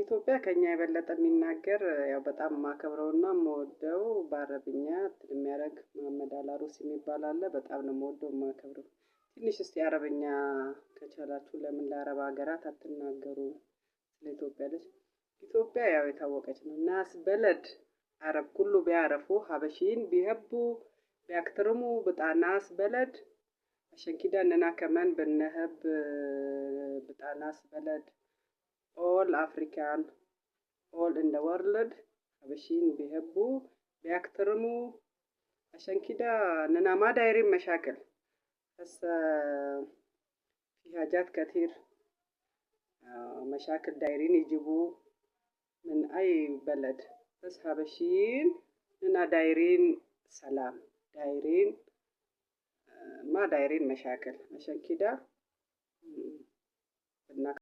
ኢትዮጵያ ከኛ የበለጠ የሚናገር ያው በጣም የማከብረውና የምወደው በአረብኛ እንትን የሚያደርግ መሀመድ አላሩሲ የሚባል አለ። በጣም ነው የምወደው የማከብረው። ትንሽ እስቲ አረብኛ ከቻላችሁ ለምን ለአረብ ሀገራት አትናገሩ? ስለ ኢትዮጵያ ልጅ ኢትዮጵያ ያው የታወቀች ነው። ناس بلد عرب كله بيعرفوا حبشيين بيحبوا بيحترموا بتاع ناس بلد، عشان كده اننا كمان بنحب بتاع ناس بلد، all African, all in the world. حبشيين بيحبوا بيحترموا، عشان كده اننا ما دايرين مشاكل، بس في حاجات كتير مشاكل دايرين يجيبوا من أي بلد، بس حبشيين اننا دايرين سلام، دايرين ما دايرين مشاكل، عشان كده